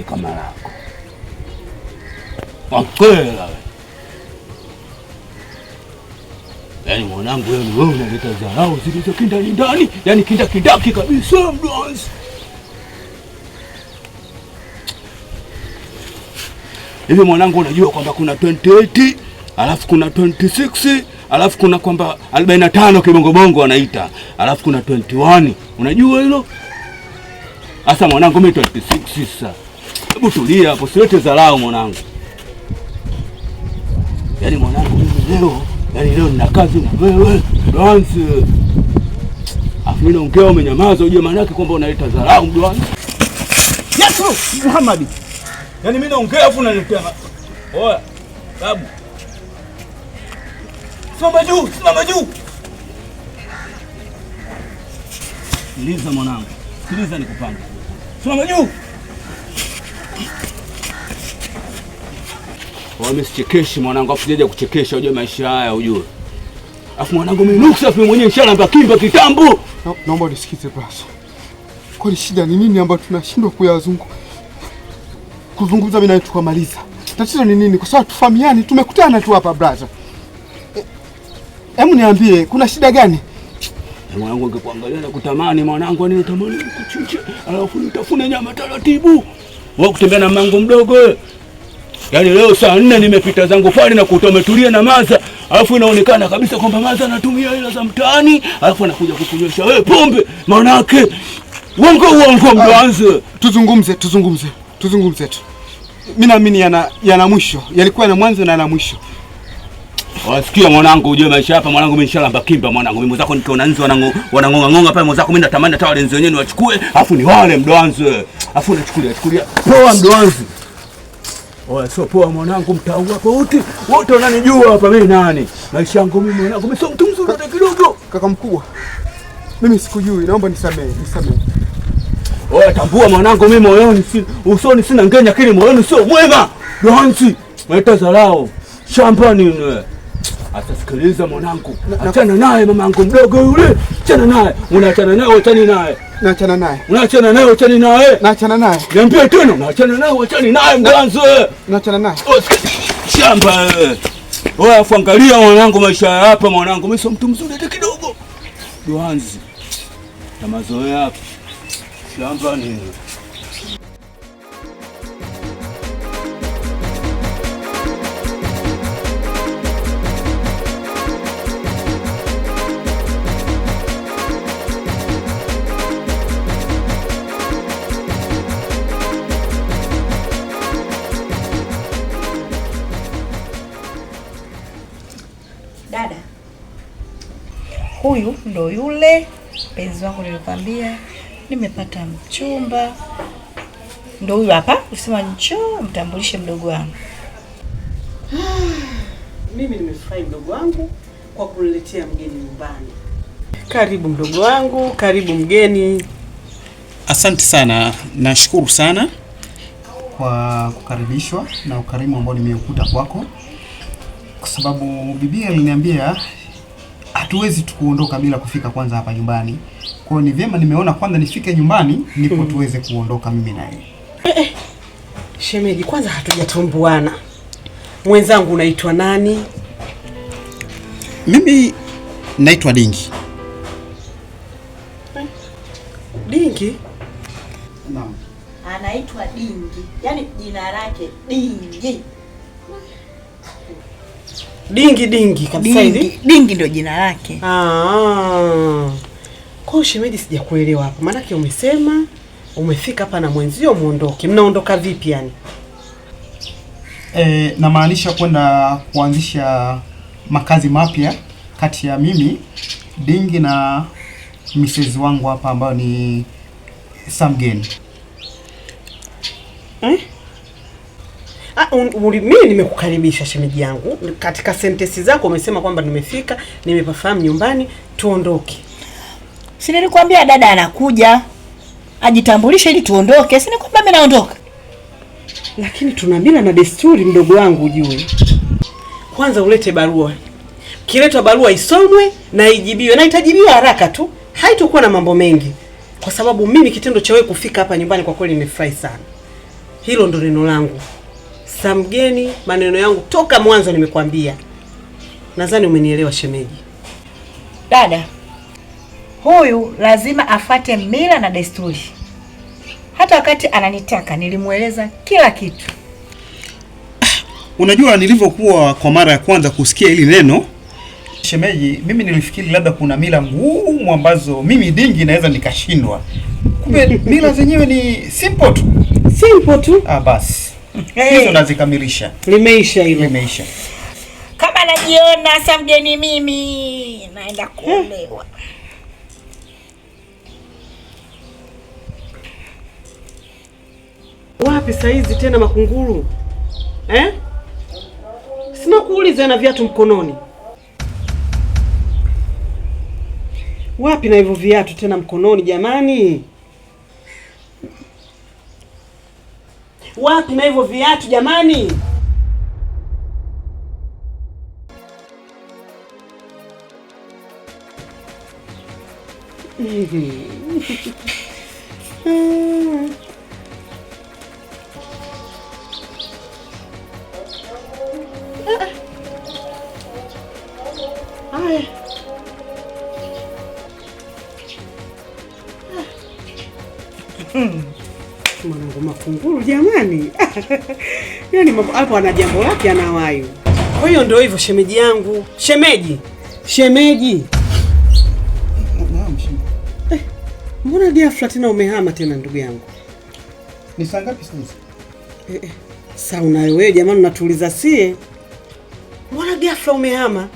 kama lako. Wakwela. Yaani mwanangu wewe wewe unaleta dharau zilizo kindani ndani, yaani kindakindaki kabisa mdoanzi. Hivi mwanangu unajua kwamba kuna 28, alafu kuna 26, alafu kuna kwamba 45 kibongobongo wanaita, alafu kuna 21. Unajua hilo? Sasa mwanangu mimi 26 sasa. Hebu tulia hapo, usilete dharau mwanangu. Yaani mwanangu mimi leo, yaani leo nina kazi na wewe, mdoanzi. Afu mimi naongea umenyamaza, unajua maana yake kwamba unaleta dharau mdoanzi. Yesu Muhammad. Yaani mimi naongea afu unaletea. Oya, babu. Simama juu, simama juu. Sikiliza mwanangu. Sikiliza nikupange. Simama juu. Wewe msichekeshi mwanangu, afu sijaja kuchekesha, unajua maisha haya ujue. Afu mwanangu mimi nuksa afu mwenyewe inshallah kimba kitambo. Naomba unisikize basi. Kwani shida ni nini ambayo tunashindwa kuzungumza mimi na tukamaliza? Tatizo ni nini? Kwa sababu tufahamiani, tumekutana tu hapa brother. Hebu niambie kuna shida gani? Mwanangu angekuangalia na kutamani mwanangu, nini natamani nikuchinje, alafu nitafune nyama taratibu. Wewe kutembea na mangu mdogo. Yaani leo saa 4 nimepita zangu pale na kuta umetulia na maza, alafu inaonekana kabisa kwamba maza anatumia hela za mtaani, alafu anakuja kukunywesha wewe pombe. Manake uongo uongo mdoanze. Tuzungumze tu. Mimi naamini yana mwisho. Yalikuwa yana mwanzo na yana mwisho. Wasikia mwanangu, ujue maisha hapa mwanangu, mimi nishalamba kimba mwanangu. Mimi mwenzako nikiona nzi wanangonga ngonga pale mwenzako, mimi natamani hata wale nzi wenyewe niwachukue, afu ni wale mdoanze. Afu nachukulia chukulia. Poa mdoanze. Oya, sio poa mwanangu, mtau hapo wote wote wananijua hapa mimi nani. Maisha yangu mimi mwanangu, mimi sio mtu mzuri hata kidogo. Kaka mkubwa, mimi sikujui, naomba nisamehe, nisamehe. Oya, tambua mwanangu, mimi moyoni si usoni sina ngenya, lakini moyoni sio mwema. Doanzi, mwaita dharau. Shamba nini? Atasikiliza mwanangu. Achana naye mamangu mdogo yule. Achana naye. Unaachana naye, achani naye. Naachana naye. Unaachana naye, achani naye. Naachana naye. Niambie tena, unaachana naye, achani naye mwanzo. Naachana naye. Shamba. Wewe afu angalia mwanangu maisha hapa mwanangu. Mimi sio mtu mzuri hata kidogo. Duanzi. Na mazoea hapa. Shamba ni Dada, huyu ndo yule mpenzi wangu nilikwambia nimepata mchumba, ndo huyu hapa. Usema njoo mtambulishe mdogo wangu. Mimi nimefurahi mdogo wangu kwa kuniletea mgeni nyumbani. Karibu mdogo wangu, karibu mgeni. Asante sana, nashukuru sana kwa kukaribishwa na ukarimu ambao nimeukuta kwako, kwa sababu bibi aliniambia hatuwezi tukuondoka bila kufika kwanza hapa nyumbani. Kwa hiyo ni vyema nimeona kwanza nifike nyumbani ndipo tuweze kuondoka mimi na yeye. Shemeji, kwanza hatujatambuana. Mwenzangu unaitwa nani? Mimi naitwa Dingi. Dingi? Naam. Anaitwa Dingi. Yaani jina lake Dingi. Dingi Dingi kabisa hivi. Dingi ndio jina lake. Ah. Kwa shemeji sijakuelewa hapo. Maana yake umesema umefika hapa na mwenzio muondoke. Mnaondoka vipi yani? Namaanisha kwenda kuanzisha makazi mapya kati ya mimi Dingi na misezi wangu hapa ambao ni Samgen. Eh? Mimi nimekukaribisha shemeji yangu. Katika sentensi zako umesema kwamba nimefika, nimepafahamu nyumbani, tuondoke. Si nilikwambia dada anakuja ajitambulishe ili tuondoke. Si nilikwambia mimi naondoka. Lakini tuna mila na desturi mdogo wangu ujue. Kwanza ulete barua. Kiletwa barua isomwe na ijibiwe, na itajibiwa haraka tu. Haitakuwa na mambo mengi. Kwa sababu mimi kitendo cha wewe kufika hapa nyumbani kwa kweli nimefurahi sana. Hilo ndo neno langu. Samgeni, maneno yangu toka mwanzo nimekwambia. Nadhani umenielewa shemeji. Dada, huyu lazima afate mila na desturi. Hata wakati ananitaka nilimueleza kila kitu. Unajua nilivyokuwa kwa mara ya kwanza kusikia hili neno shemeji, mimi nilifikiri labda kuna mila ngumu ambazo mimi dingi naweza nikashindwa. Kumbe mila zenyewe ni simple tu. Simple tu. Ah, basi. Hizo nazikamilisha. Limeisha hilo. Limeisha. Kama najiona Samgeni mimi naenda kuolewa. Wapi saizi tena Makunguru? Eh? Sina kuuliza na viatu mkononi. Wapi na hivyo viatu tena mkononi jamani? Wapi na hivyo viatu jamani? Haya. Mwanangu Makunguru jamani. Yaani hapo ana jambo lake anawayo. Kwa hiyo ndio hivyo shemeji yangu. Shemeji. Shemeji. Naam shemeji. Mbona ghafla tena umehama tena ndugu yangu? Ni saa ngapi sasa? Saa unayo wewe jamani, unatuuliza sie. Mbona ghafla umehama?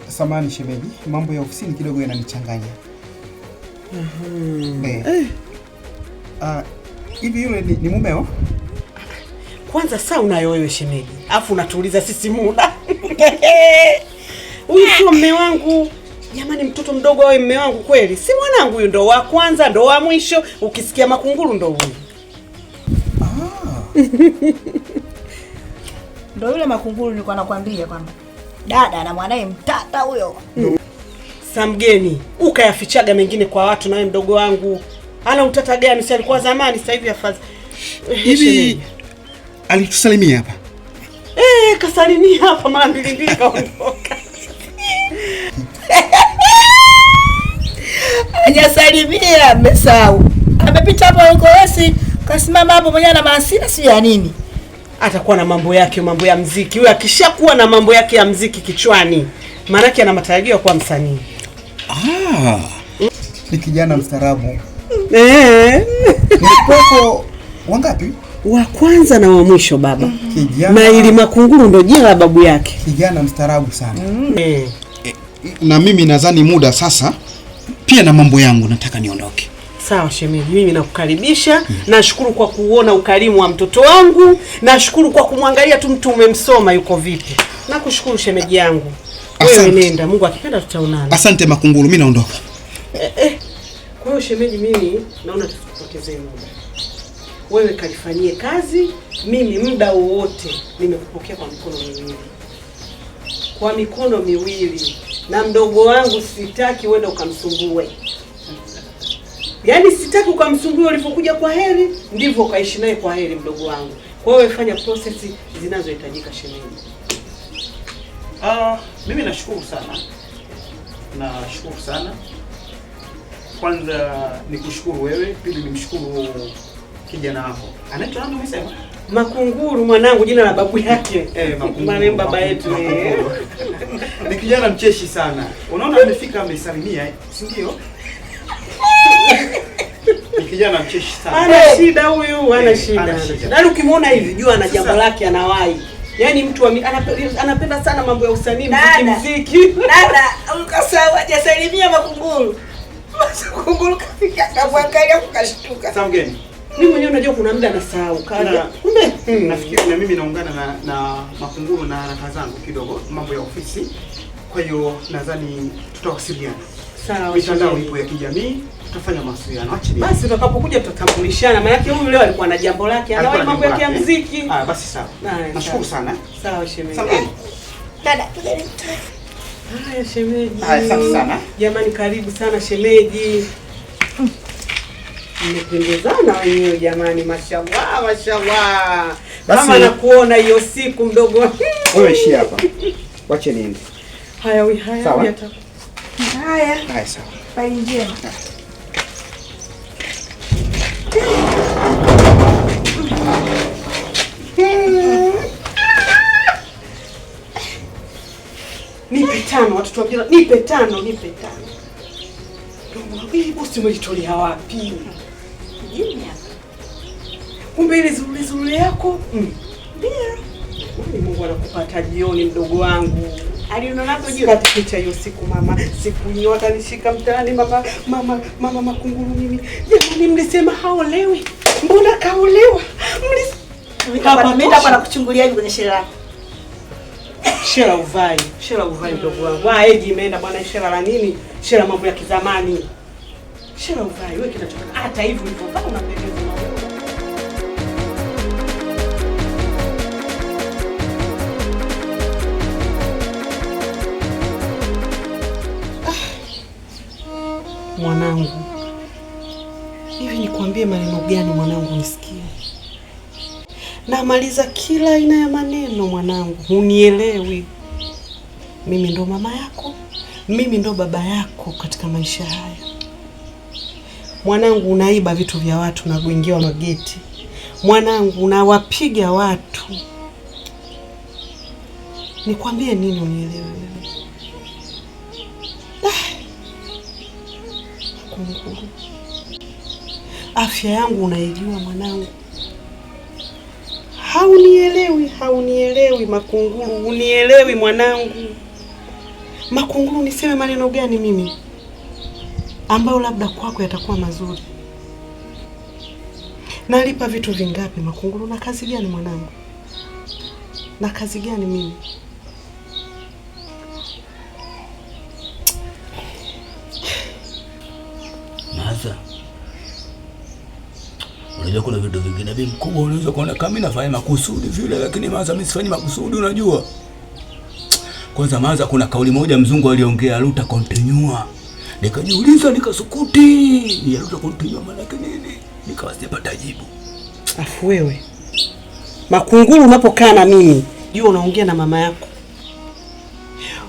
Samahani shemeji, mambo ya ofisini kidogo yananichanganya. Hivi yule ni mumeo? Kwanza saa unayo wewe shemeji, afu unatuuliza sisi muda. Huyu sio mume wangu. Jamani, mtoto mdogo awe mume wangu kweli? Si mwanangu huyu, ndo wa kwanza, ndo wa mwisho. Ukisikia Makunguru ndo huyu. Ndo yule Makunguru nilikuwa nakwambia kwamba dada na mwanae mtata huyo. Samgeni, ukayafichaga mengine kwa watu na wewe mdogo wangu. Ana utata gani? Si alikuwa zamani, sasa hivi afadhali. Hivi alitusalimia hapa? Kasalimia hapa mara mbili mbili kaondoka. Hajasalimia, amesahau. Amepita hapo Lukolesi, kasimama hapo mwenyewe na maasira si ya nini. Atakuwa na mambo yake, mambo ya muziki. Huyo akishakuwa na mambo yake ya muziki kichwani, maana yake ana matarajio ya kuwa msanii. Ni kijana mstaarabu. Ni wangapi? Wa kwanza na wa mwisho baba. Kijana na ili Makunguru ndo jina la babu yake. Kijana mstaarabu sana. Na mimi nadhani muda sasa pia na mambo yangu nataka niondoke. Sawa shemeji, mimi nakukaribisha. Nashukuru kwa kuona ukarimu wa mtoto wangu. Nashukuru kwa kumwangalia tu mtu umemsoma yuko vipi. Nakushukuru shemeji yangu. Wewe nenda, Mungu akipenda tutaonana. Asante Makunguru, mimi naondoka. Kwa hiyo shemeji, mimi naona tusikupotezee muda. Wewe kalifanyie kazi, mimi muda wowote nimekupokea kwa mikono miwili. Kwa mikono miwili. Na mdogo wangu sitaki uende ukamsumbue. Yaani sitaki ukamsumbue. Ulipokuja kwa heri ndivyo ukaishi naye kwa heri mdogo wangu. Kwa hiyo fanya process zinazohitajika shemeji. Mimi nashukuru sana. Nashukuru sana. Kwanza nikushukuru wewe, pili nimshukuru kijana wako. Anaitwa nani umesema? Makunguru mwanangu, jina la babu yake. Makunguru. Marehemu baba yetu. Ni kijana mcheshi sana. Unaona amefika amesalimia, si ndio? Ni kijana mcheshi sana. Ana shida huyu, ana shida. Yaani ukimuona hivi jua ana jambo lake anawahi. Yaani mtu anapenda sana mambo ya usanii, muziki. Dada, ukasahau hajasalimia Makunguru. Makunguru kafika akamwangalia akashtuka. Samgeni. Mimi mwenyewe unajua kuna muda nasahau. Kaja. Kumbe nafikiri na mimi naungana na Makunguru na haraka zangu kidogo mambo ya ofisi. Kwa hiyo nadhani tutawasiliana. Sawa. Mitandao ipo ya kijamii, tutafanya mawasiliano. Acha ni. Basi tutakapokuja tutatambulishana. Maana yake huyu leo alikuwa na jambo lake, anawahi mambo yake ya muziki. Basi sawa. Nashukuru sana. Sawa shemeji. Dada, tuende. Haya shemeji. Haya, asante sana. Jamani karibu sana shemeji. Mmependezana wenyewe jamani, mashallah, mashallah. Basi- Kama nakuona hiyo siku mdogo. Wewe ishia hapa. Wache niende. Haya, wi haya, Sawa. wi hata. Haya, Haya sawa. bali njema. Nipe tano watoto wa mjini, nipe tano, nipe tano. Mdogo wangu, hii bosi umelitolea wapi? Mjini hapa. Kumbe ile zuri zuri yako. Ndio. Kwani Mungu anakupata jioni mdogo wangu. Alionapo juu. Sikati picha hiyo siku mama, siku hiyo atanishika mtaani mama, mama, mama Makunguru mimi. Jamani, mlisema haolewi. Mbona kaolewa? Mimi nitakuwa nakuchungulia hivi kwenye shera lako. Shera uvai, shera uvai mdogo wangu. Ah, eji imeenda bwana, shera la nini? Shera mambo ya kizamani. Shera uvai, wewe kinachotaka hata hivi ulivyovaa unapendeza. Mwanangu, hivi nikwambie maneno gani mwanangu nisikie? Namaliza kila aina ya maneno mwanangu, hunielewi. Mimi ndo mama yako, mimi ndo baba yako katika maisha haya. Mwanangu, unaiba vitu vya watu na kuingia mageti. Mwanangu, unawapiga watu. Nikwambie nini unielewe wewe? Kunguru, afya yangu unaijua mwanangu. Haunielewi, haunielewi Makunguru, unielewi mwanangu. Makunguru, niseme maneno gani mimi ambayo labda kwako yatakuwa mazuri? Nalipa vitu vingapi Makunguru? Na kazi gani mwanangu? Na kazi gani mimi? Maza, unajua kuna vitu vingine bi mkubwa unaweza kuona kama mimi nafanya makusudi vile, lakini Maza mimi sifanyi makusudi unajua. Kwanza Maza, kuna kauli moja mzungu aliongea, luta continue. Nikajiuliza nikasukuti, ya luta continue maana yake nini? Nikawa sijapata jibu. Afu wewe Makunguru, unapokaa na mimi jua unaongea na mama yako.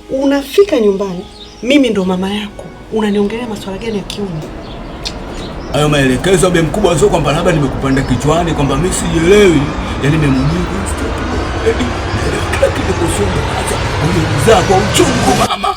Unafika nyumbani, mimi ndo mama yako, unaniongelea masuala gani ya kiume? Hayo maelekezo bi mkubwa sio kwamba labda nimekupanda kichwani kwamba mimi sijielewi. Yaani mimi mwenyewe kila kitu kuhusu Maza, ulimzaa kwa uchungu mama.